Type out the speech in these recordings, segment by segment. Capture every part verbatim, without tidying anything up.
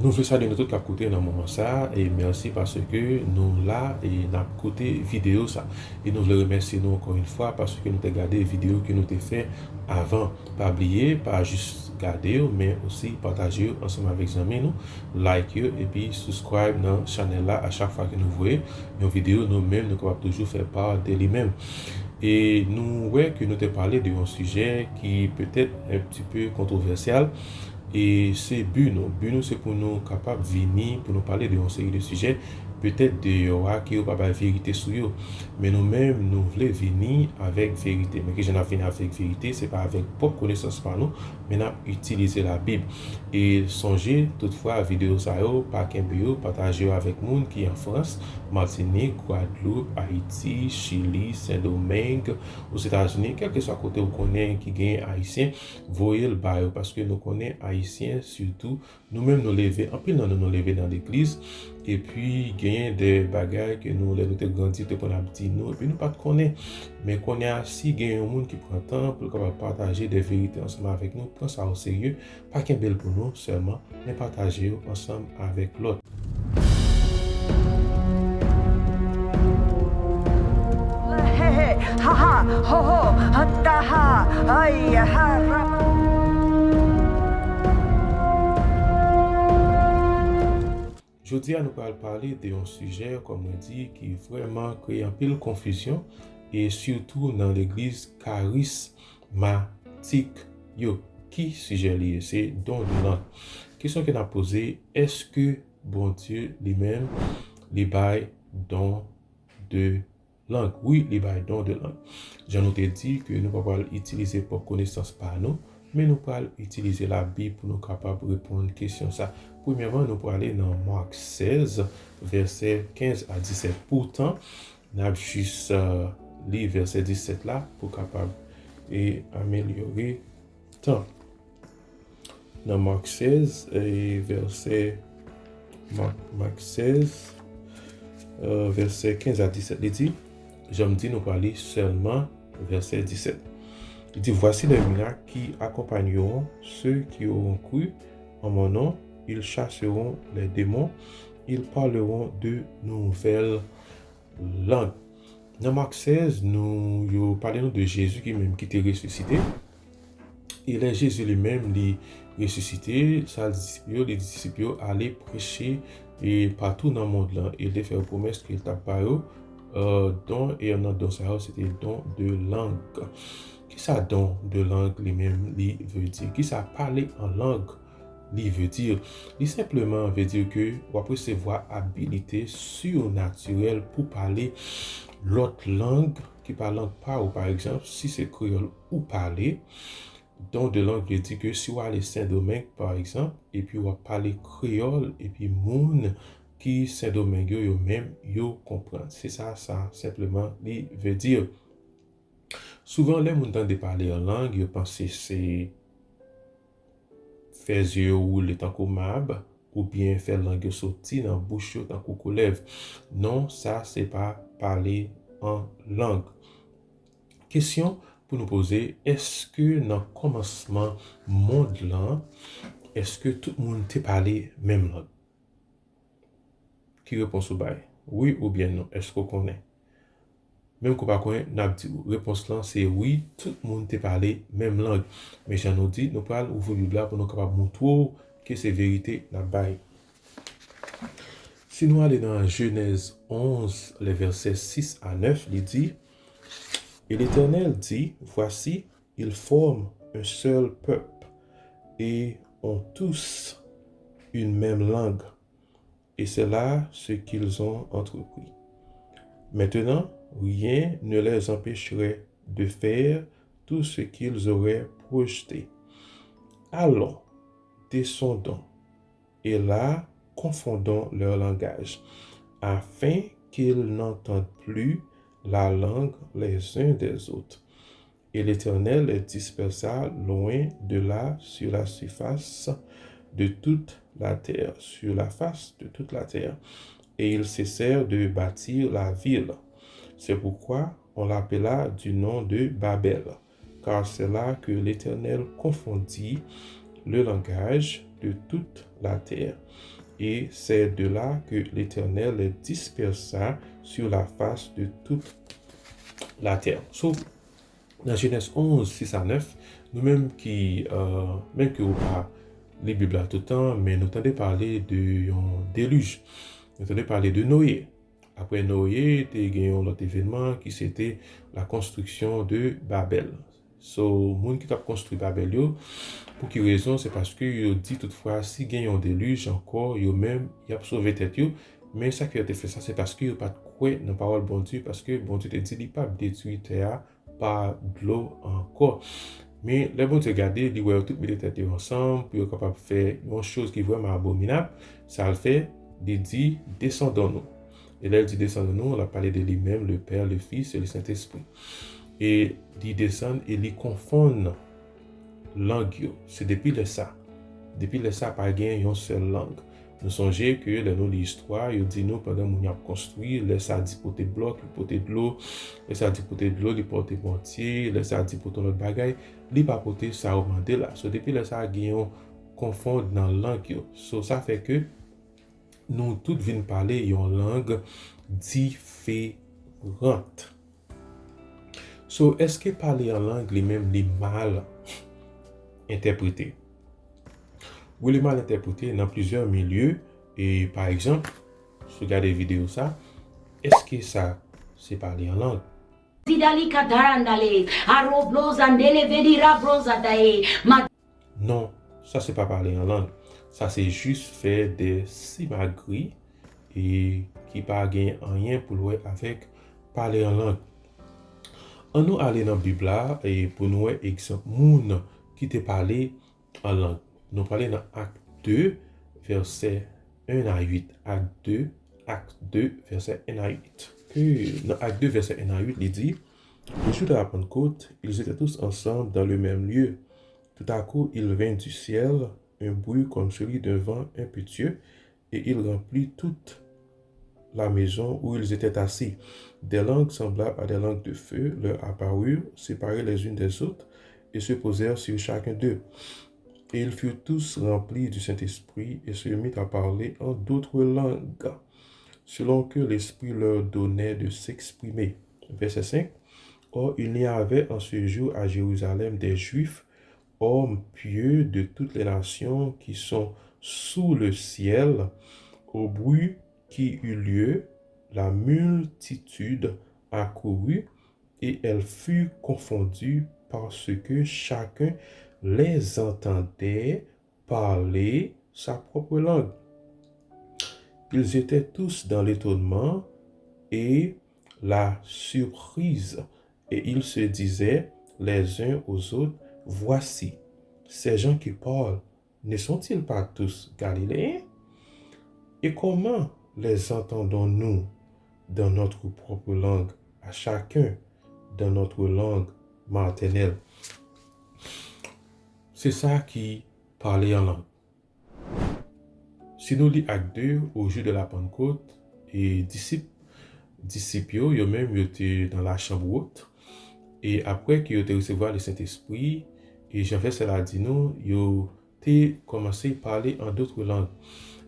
Nou vle salye nou tout k ap koute nan moman sa a, e mèsi paske nou la e n ap koute videyo sa. E nou vle remèsye nou ankò yon fwa paske nou te gade videyo ke nou te fè avan. Pa bliye, pa jis gade yo, men osi pataje yo ansanm avèk zanmi nou, like yo, epi subscribe nan chanèl la. A chak fwa ke nou voye yon videyo, nou menm, nou kapab toujou fè pa de li menm. E nou wè ke nou te pale de yon sijè ki petèt un petit peu controversial, e se bi nou. Bi nou se pou nou kapab vini, pou nou pale de yon seri de sijè, petèt deyò a, ke yo pa bay verite sou yo. Men nou menm, nou vle vini avèk verite. Men kijan n ap vini avèk verite? Se pa avèk pwòp konesans pa nou, men n ap itilize Labib. E sonje, toutfwa, videyo sa yo, pa kenbe yo, pataje yo avèk moun ki an Frans, Matinik, Gwadloup, Ayiti, Chili, Sendomeng, Ozetazini, kèlkeswa kote ou konnen ki gen Ayisyen, voye l ba yo, paske nou konnen Ayisyen, sitou, nou menm nou leve, anpil nan nou, nou leve nan legliz, epi genyen de bagay ke nou, lè nou te grandi, te konn ap di nou, epi nou pa t konnen. Men kounye a, si gen yon moun ki pran tan pou l kapab pataje de verite ansanm avèk nou, pran sa o serye, pa kenbe l pou nou sèlman, men pataje yo ansanm avèk lòt. He, he, ha, ha, ho, ho, ha, ta, ha, ay, ha, ra, ma. Jodi a, nou pral pale de yon sijè, kòm mwen di, ki vrèman kreye anpil konfizyon, e sitou nan legliz karismatik yo. Ki sijè li ye? Se don de lang. Kesyon ke n ap poze, èske Bondye li menm, li bay don de lang? Wi, li bay don de lang. Jan nou te di ke nou pa pral itilize pwòp konesans pa nou, men nou pral itilize Labib pou nou kapab reponn kesyon sa. Premyèman, nou prale nan Mak sèz, vèsè kenz a disèt. Poutan, n ap jis, euh, li vèsè disèt la pou kapab e amelyore tan. Nan Mak sèz, e vèsè, Mak, Mak sèz, euh, vèsè kenz a disèt, li di, jan m di, nou pral li sèlman vèsè disèt. Li di, Voici les miracles qui accompagneront ceux qui auront cru en mon nom, ils chasseront les démons, ils parleront de nouvelles lang. Nan Mak sèz, nou, yo pale nou de Jezi ki menm ki te resisite. E lè Jezi li menm li resisite, sa l di disip yo, li di disip yo, ale preche e patou nan mond lan. E l te fè yo pwomès ke l t ap ba yo, euh, don, e nan don sa yo, se te don de lang. Kisa don de lang li menm li vle di? Kisa pale an lang li vle di? Li senpleman vle di ke w ap resevwa abilite sinatirèl pou pale lòt lang ki pa lang pa ou. Pa egzanp, si se kreyòl ou pale, don de lang vle di ke si w ale Sendomeng, pa egzanp, epi w ap pale kreyòl, epi moun ki Sendomeng yo, yo menm, yo konprann. Se sa, sa senpleman li vle di. Souvan, lè moun tande pale an lang, yo panse se fè zye yo woule tankou mab, oubyen fè lang yo soti nan bouch yo tankou koulèv. Non, sa se pa pale an lang. Kesyon pou nou poze, èske nan kòmansman mond lan, èske tout moun te pale menm lang? Ki repons ou bay? Wi oubyen non? Èske w konnen? Menm ke w pa konnen, n ap di w. Repons lan se wi, tout moun te pale menm lang. Men jan nou di, nou pral ouvri Bib la pou nou kapab montre w ke se verite n ap bay. Si nou ale nan Jenèz onz, le vèsè sis a nèf, li di, Et l'Éternel dit, Voici, ils forment un seul peuple et ont tous une même langue. Et c'est là ce qu'ils ont entrepris. Maintenant, rien ne les empêcherait de faire tout ce qu'ils auraient projeté. Allons, descendons, et là, confondons leur langage, afin qu'ils n'entendent plus la langue les uns des autres. Et l'Éternel les dispersa loin de là sur la surface de toute la terre, sur la face de toute la terre. Et ils cessèrent de bâtir la ville. C'est pourquoi on l'appela du nom de Babel, car c'est là que l'Éternel confondit le langage de toute la terre, et c'est de là que l'Éternel les dispersa sur la face de toute la terre. So, nan Jenèz onz, sis a nèf, nou menm ki, euh, menm ke ou pa li Bib la toutan, men nou tande pale de yon delij. Nou tande pale de Noye. Apre Noye, te gen yon lòt evènman ki se te la construction de Babel. So, moun ki t ap konstwi Babèl yo, pou ki rezon? Se paske yo di toutfwa si gen yon delij ankò, yo menm, y ap sove tèt yo. Men sa ki fè yo te fè sa, se paske yo pa t kwè nan pawòl Bondye, paske Bondye te di li p ap detwi tè a pa dlo ankò. Men lè Bondye gade, li wè yo tout mete tèt yo ansanm pou yo kapab fè yon choz ki vrèman abominab. Sa l fè, li di, desandon nou. E lè l di desandon nou, l ap pale de li menm, le Père, le Fils et le Saint-Esprit. E li desann e li konfonn lang yo. Se depi lè sa. Depi lè sa, pa gen yon sèl lang. Nou sonje ke lè nou li istwa, yo di nou pandan moun yo ap konstwi, lè sa di pote blòk, li pote dlo, lè sa di pote dlo, li pote mòtye, lè sa di pote yon lòt bagay, li pa pote sa yo mande la. So, depi lè sa, gen yon konfonn nan lang yo. So, sa fè ke nou tout vin pale yon lang diferan. So, èske pale an lang li menm li mal entèprete? Wi, li mal entèprete nan plizyè milye. E, pa egzanp, si w gade videyo sa, èske sa se pale an lang? Zidali kadarandale, arobloza ndelevedi rabroza dae, ma Non, sa se pa pale an lang. Sa se jis fè de simagri e ki pa gen anyen pou l wè avèk pale an lang. Ann nou ale nan Bib la e pou nou wè egzanp moun ki te pale an lang. Nou prale nan Ak de, vèsè en a uit. Ak de, Ak de, vèsè en a uit. Ke nan Ak de, vèsè en a uit, li di, Le jour de la Pentecôte, ils étaient tous ensemble dans le même lieu. Tout à coup, il vint du ciel un bruit comme celui d'un vent impétueux, et il remplit toute la maison où ils étaient assis. Des langues semblables à des langues de feu leur apparurent, séparées les unes des autres, et se posèrent sur chacun d'eux. Et ils furent tous remplis du Saint-Esprit et se mirent à parler en d'autres langues, selon que l'Esprit leur donnait de s'exprimer. Verset cinq. Or, il y avait en ce jour à Jérusalem des Juifs, hommes pieux de toutes les nations qui sont sous le ciel. Au bruit qui eut lieu, la multitude accourut et elle fut confondue parce que chacun les entendait parler sa propre langue. Ils étaient tous dans l'étonnement et la surprise, et ils se disaient les uns aux autres, Voici, ces gens qui parlent, ne sont-ils pas tous galiléens? Et comment les entendons-nous dans notre propre langue, à chacun dans notre langue maternelle? Se sa ki pale an lang. Si nou li Ak de, au jour de la Pentecôte, e disip, disip yo, yo menm, yo te nan lachanm wot. E apre ke yo te resevwa le Sentespri, e jan vèsè la di nou, yo te kòmanse pale an dòt lang.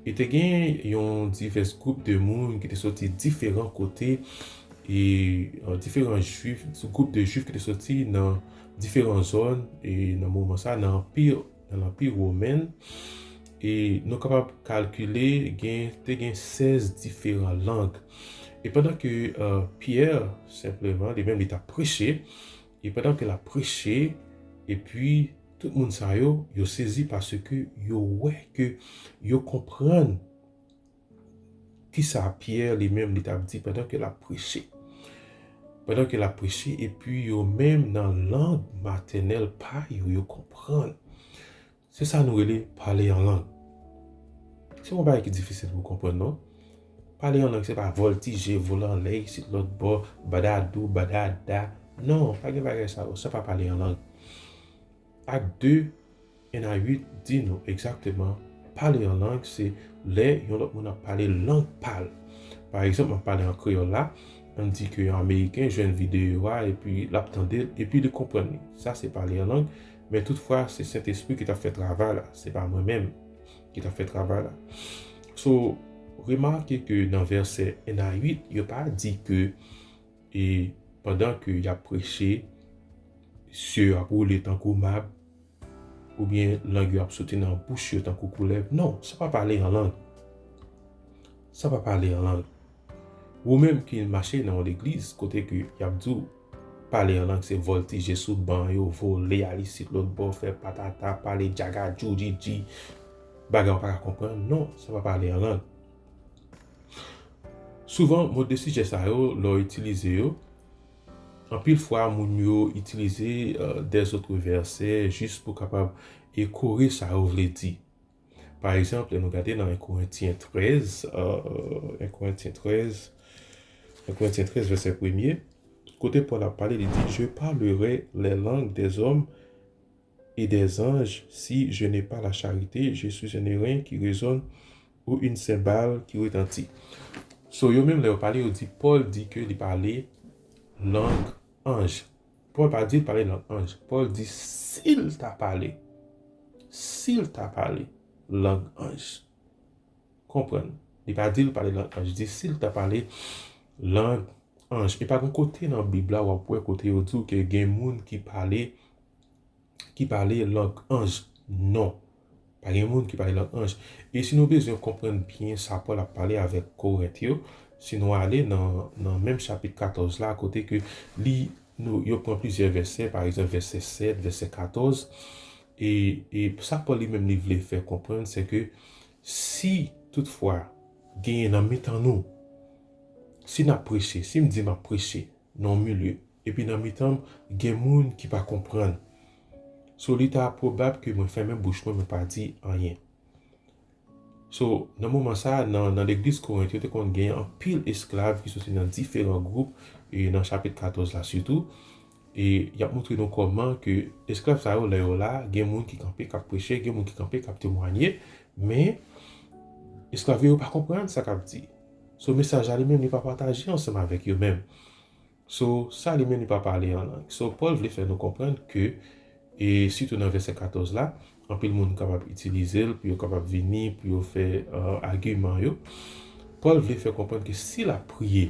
E te gen yon divès gwoup de moun ki te soti diferan kote, e, e, diferan jwif, gwoup de jwif ki te soti nan diferan zòn, e nan moman sa, nan anpi, nan lanpi women, e nou kapab kalkile, gen, te gen sèz diferan lang. E pandan ke, e, Pyè, senpleman, li menm, li t ap preche, e pandan ke l ap preche, epi tout moun sa yo, yo sezi paske yo wè ke yo konprann kisa Pyè li menm li t ap di pandan ke l ap preche. Pandan ke l ap preche, epi yo menm nan lang matènèl pa yo, yo konprann. Se sa nou rele pale an lang. Se yon bagay ki difisil pou konprann, non? Pale an lang, se pa vòltije, vole anlè, isit, lòt bò, badadou, badada. Non, pa gen bagay sa yo. Sa pa pale an lang. Ak de, en a uit di nou egzakteman, pale an lang, se lè yon lòt moun ap pale lang pa l. Pa egzanp, m ap pale an kreyòl la, ann di ke yon Ameriken jwenn videyo a, epi l ap tande l, epi li konprann li. Sa se pale an lang, Men toutfwa, se Sentespri ki t ap fè travay la, se pa mwen menm ki t ap fè travay la. So, remake ke nan vèsè en a uit, yo pa di ke e pandan ke y ap preche, sye yo ap woule tankou mab, oubyen lang yo ap soti nan bouch yo tankou koulèv. Non, sa pa pale an lang. Sa pa pale an lang. Ou menm ki mache nan yon legliz kote ke y ap di w pale an lang, se vòltije sou ban yo, vole al isit lòt bò, fè patata, pale djaga djoudjidji, bagay ou pa ka konprann. Non, sa pa pale an lang. Souvan, mo de sijè sa yo, lè w itilize yo, anpil fwa, moun yo itilize dèzotre vèsè jis pou kapab e kore sa yo vle di. Pa egzanp, lè nou gade nan en Korentyen trèz, en Korentyen trèz, en Korentyen trèz, vèsè premye, kote Pòl ap pale, li di, Je parlerai les langues des hommes et des anges, si je n'ai pas la charité, je suis un airain qui résonne ou une cymbale qui retentit. So, yo menm, lè yo pale, yo di, Pòl di ke li pale lang anj. Pòl pa di l pale lang anj. Pòl di, si l ta pale, si l ta pale lang anj. Konprann? Li pa di l pale lang anj. Di, si l ta pale lang anj. E pa gen kote nan Bib la w ap wè kote yo di w ke gen moun ki pale ki pale lang anj. Non. Pa gen moun ki pale lang anj. E si nou bezwen konprann byen sa Pòl ap pale avèk Korent yo, si nou ale nan, nan menm chapit katòz la, kote ke li, nou, yo pran plizyè vèsè, pa egzanp, vèsè sèt, vèsè katòz, e, e sa Pòl li menm li vle fè konprann, se ke si toutfwa genyen nan mitan nou, si n ap preche, si m di m ap preche, nan yon milye, epi nan mitan m, gen moun ki pa konprann. So, li ta pwobab ke mwen fèmen bouch mwen, mwen pa di anyen. So, nan moman sa a, nan, nan legliz Korent, yo te konn gen anpil esklav ki soti nan diferan gwoup, e nan chapit katòz la sitou, e y ap montre nou kòman ke esklav sa yo, lè yo la, gen moun ki kanpe, k ap preche, gen moun ki kanpe, k ap temwanye, men esklav yo pa konprann sa k ap di. So, mesaj la li menm, li pa pataje ansanm avèk yo menm. So, sa li menm li pa pale an lang. So, Pòl vle fè nou konprann ke, e sitou nan vèsè katòz la, anpil moun kapab itilize l pou yo kapab vini, pou yo fè, e, agiman yo. Pòl vle fè konprann ke si l ap priye,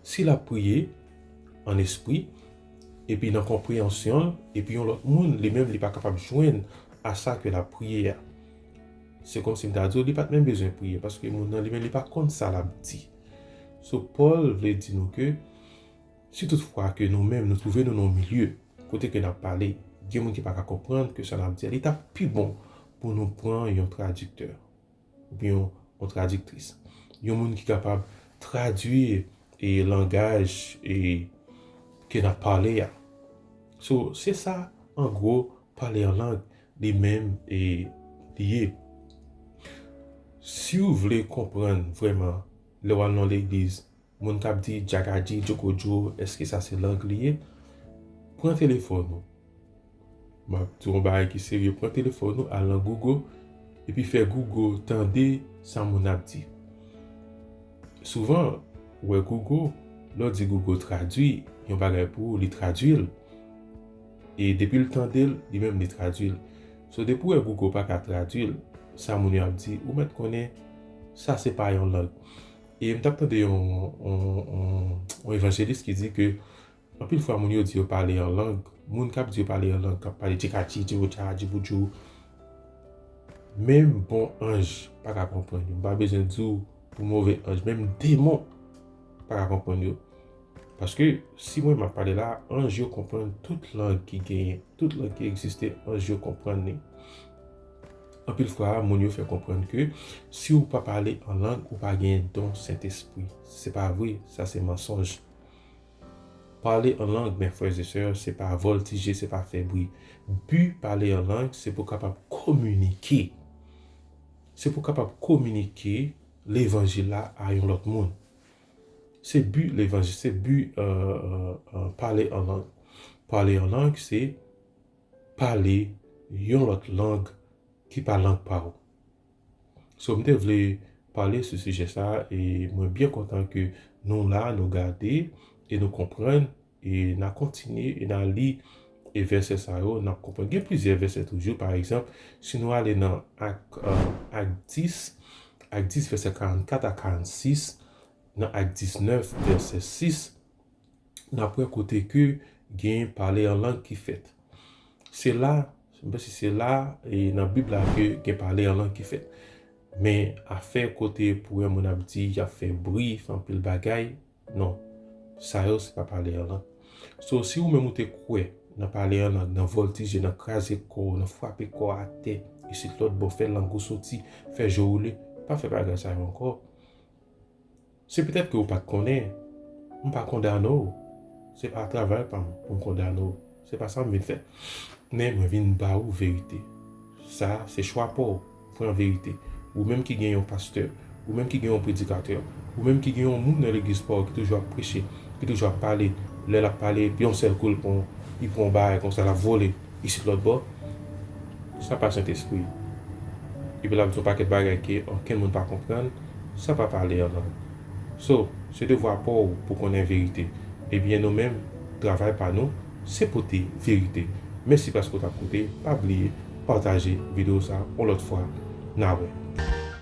si l ap priye an espri, epi nan konpreyansyon l, epi yon lòt moun, li menm, li pa kapab jwenn a sa ke l ap priye a. Se kòmsi m ta di w, li pa t menm bezwen priye, paske moun nan, li menm, li pa konn sa l ap di. So, Pòl vle di nou ke, si toutfwa ke nou menm, nou twouve nou nan yon milye, kote ke n ap pale, gen moun ki pa ka konprann ke sa n ap di a, li t ap pi bon pou nou pran yon tradiktè, oubyen yon, yon tradiktris. Yon moun ki kapab tradui e langaj e ke n ap pale a. So, se sa, an gwo, pale an lang, li menm e li ye. Si w vle konprann vrèman, lè w al nan legliz, moun k ap di djagadji, djokodjo, èske sa se lang li ye? Pran telefòn ou. M ap di w yon bagay ki serye, pran telefòn ou, al nan Google, epi fè Google tande sa moun ap di. Souvan, ou wè Google, lè w di Google tradui yon bagay pou ou, li tradui l. E depi l tande l, li menm li tradui l. So, depi w wè Google pa ka tradui l, sa moun yo ap di, ou mèt konnen, sa se pa yon lang. E m t ap tande yon, yon, yon, yon evanjelis ki di ke anpil fwa moun yo di yo pale an lang, moun k ap di yo pale an lang, k ap pale tchikachi, djiboutcha, djiboudjou, menm bon anj pa ka konprann yo. M pa bezwen di w pou move anj, menm demon pa ka konprann yo. Paske si mwen m ap pale la, anj yo konprann tout lang ki genyen, tout lang ki egziste, anj yo konprann li. Anpil fwa, moun yo fè konprann ke si w pa pale an lang, ou pa genyen don Sentespri. Se pa vre, sa se mansonj. Pale an lang, mes frères et sœurs, se pa vòltije, se pa fè bri. Bi pale an lang, se pou kapab kominike. Se pou kapab kominike levanjil la a yon lòt moun. Se bi levanjil, se bi, e, e, e, pale an lang. Pale an lang, se pale yon lòt lang ki pa lang pa w. So, m te vle pale sou sijè sa a, e mwen byen kontan ke nou la, nou gade, e nou konprann, e n a kontinye, e n a li e vèsè sa yo, n ap konprann. Gen plizyè vèsè toujou, pa egzanp, si nou ale nan Ak, euh, Ak dis, Ak dis, vèsè karannkat a karannsis, nan Ak diznèf, vèsè sis, n ap wè kote ke gen pale an lang ki fèt. Se la, m panse se la, e nan Bib la ke gen pale an lang ki fèt. Men afè kote pou wè moun ap di y ap fè bri, fè anpil bagay, non. Sa yo se pa pale an lang. So, si ou menm ou te kwè nan pale an lang, nan vòltije, nan kraze kò w, nan frape kò w atè, isit lòt bò, fè lang ou soti, fè je w woule, pa fè bagay sa yo ankò. Se petèt ke ou pa t konnen. M pa kondane w. Se pa travay pa m pou m kondane w. Se pa sa m vin fè. Men mwen vin ba ou verite. Sa a, se chwa pa w. Pran verite. Ou menm ki gen yon pastè, ou menm ki gen yon predikatè, ou menm ki gen yon moun nan legliz pa w ki toujou ap preche, ki toujou ap pale, lè l ap pale, epi yon sèl kou, l pran, li pran yon bagay konsa, l ap vole isit lòt bò. Sa pa Sentespri. Epi l ap di yon pakèt bagay ke okenn moun pa konprann, sa pa pale an lang. So, se devwa pa w pou konnen verite. Ebyen, nou menm, travay pa nou, se pote verite. Mèsi paske w t ap koute. Pa bliye pataje videyo sa yon lòt fwa. N a wè.